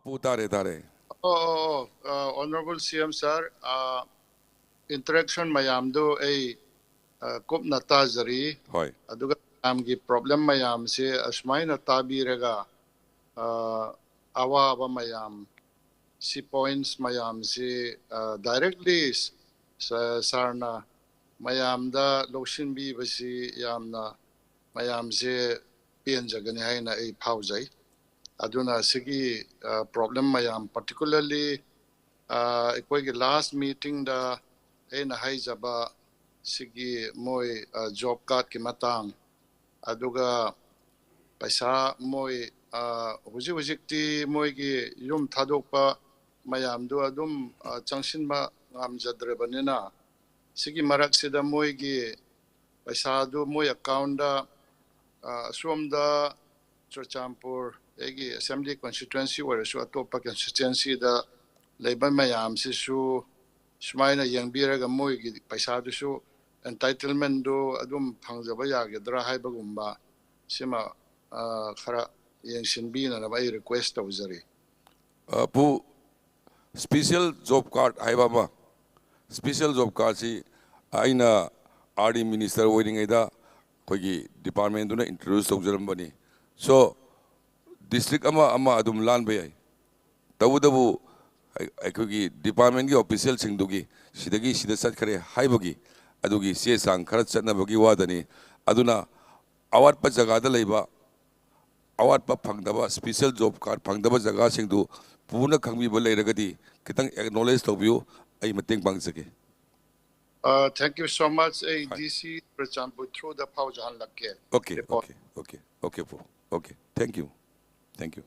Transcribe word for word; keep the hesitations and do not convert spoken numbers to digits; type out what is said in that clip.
ꯄꯨ, ꯇꯥꯔꯦ, ꯇꯥꯔꯦ꯫ ꯑꯣ, ꯑꯣ, ꯑꯣ, ꯑ, Honourable C M sir, ꯑ, interaction ꯃꯌꯥꯝꯗꯨ ꯑꯩ, ꯑ, ꯀꯨꯞꯅ ꯇꯥꯖꯔꯤ꯫ ꯍꯣꯏ꯫ ꯑꯗꯨꯒ ꯃꯌꯥꯝꯒꯤ problem ꯃꯌꯥꯝꯁꯦ ꯑꯁꯨꯃꯥꯏꯅ ꯇꯥꯕꯤꯔꯒ, ꯑ, ꯑꯋꯥꯕ ꯃꯌꯥꯝ, ꯁꯤ points ꯃꯌꯥꯝꯁꯤ, ꯑ, directly ꯁ-, sirꯅ ꯃꯌꯥꯝꯗ ꯂꯧꯁꯤꯟꯕꯤꯕꯁꯤ ꯌꯥꯝꯅ ꯃꯌꯥꯝꯁꯦ ꯄꯦꯟꯖꯒꯅꯤ ꯍꯥꯏꯅ ꯑꯩ ꯐꯥꯎꯖꯩ꯫ ꯑꯗꯨꯅ ꯁꯤꯒꯤ, ꯑ, problem ꯃꯌꯥꯝ, particularly, ꯑ, ꯑꯩꯈꯣꯏꯒꯤ last meetingꯗ ꯑꯩꯅ ꯍꯥꯏꯖꯕ ꯁꯤꯒꯤ ꯃꯣꯏ, ꯑ, job cardꯀꯤ ꯃꯇꯥꯡ, ꯑꯗꯨꯒ ꯄꯩꯁꯥ ꯃꯣꯏ, ꯑ, ꯍꯧꯖꯤꯛ ꯍꯧꯖꯤꯛꯇꯤ ꯃꯣꯏꯒꯤ ꯌꯨꯝ ꯊꯥꯗꯣꯛꯄ ꯃꯌꯥꯝꯗꯨ ꯑꯗꯨꯝ, ꯑ, ꯆꯪꯁꯤꯟꯕ ꯉꯝꯖꯗ꯭ꯔꯕꯅꯤꯅ, ꯁꯤꯒꯤ ꯃꯔꯛꯁꯤꯗ ꯃꯣꯏꯒꯤ ꯄꯩꯁꯥꯗꯨ ꯃꯣꯏ accountꯗ, ꯑ, ꯑꯁꯣꯝꯗ ꯆꯨꯔꯆꯥꯟꯄꯨꯔ, ꯑꯩꯒꯤ assembly constituency ꯑꯣꯏꯔꯁꯨ ꯑꯇꯣꯞꯄ constituencyꯗ ꯂꯩꯕ ꯃꯌꯥꯝꯁꯤꯁꯨ ꯁꯨꯃꯥꯏꯅ ꯌꯦꯡꯕꯤꯔꯒ ꯃꯣꯏꯒꯤ ꯄꯩꯁꯥꯗꯨꯁꯨ, entitlementꯗꯨ ꯑꯗꯨꯝ ꯐꯪꯖꯕ ꯌꯥꯒꯗ꯭ꯔꯥ ꯍꯥꯏꯕꯒꯨꯝꯕ ꯁꯤꯃ, ꯑ, ꯈꯔ ꯌꯦꯡꯁꯤꯟꯕꯤꯅꯅꯕ ꯑꯩ request ꯇꯧꯖꯔꯤ꯫ ꯑ, ꯄꯨ, special job card ꯍꯥꯏꯕ ꯑꯃ, special job cardꯁꯤ ꯑꯩꯅ R D minister ꯑꯣꯏꯔꯤꯉꯩꯗ ꯑꯩꯈꯣꯏꯒꯤ departmentꯗꯨꯅ introduce ꯇꯧꯖꯔꯝꯕꯅꯤ꯫ So, district ꯑꯃ ꯑꯃ ꯑꯗꯨꯝ ꯂꯥꯟꯕ ꯌꯥꯏ꯫ ꯇꯧꯕꯇꯕꯨ ꯑꯩ-, ꯑꯩꯈꯣꯏꯒꯤ departmentꯀꯤ officialꯁꯤꯡꯗꯨꯒꯤ ꯁꯤꯗꯒꯤ ꯁꯤꯗ ꯆꯠꯈ꯭ꯔꯦ ꯍꯥꯏꯕꯒꯤ ꯑꯗꯨꯒꯤ ꯆꯦ ꯆꯥꯡ ꯈꯔ ꯆꯠꯅꯕꯒꯤ ꯋꯥꯗꯅꯤ꯫ ꯑꯗꯨꯅ ꯑꯋꯥꯠꯄ ꯖꯒꯥꯗ ꯂꯩꯕ, ꯑꯋꯥꯠꯄ ꯐꯪꯗꯕ, special job card ꯐꯪꯗꯕ ꯖꯒꯥꯁꯤꯡꯗꯨ ꯄꯨꯅ ꯈꯪꯕꯤꯕ ꯂꯩꯔꯒꯗꯤ ꯈꯤꯇꯪ acknowledge ꯇꯧꯕꯤꯌꯨ, ꯑꯩ ꯃꯇꯦꯡ ꯄꯥꯡꯖꯒꯦ꯫ Uh, thank you so much꯫ ꯑꯩ ꯍꯣꯏ꯫ D C Churachandpur throughꯗ ꯐꯥꯎꯖꯍꯜꯂꯛꯀꯦ꯫ Okay, report꯫ Okay, okay, okay, ꯄꯨ꯫ Okay, thank you, thank you꯫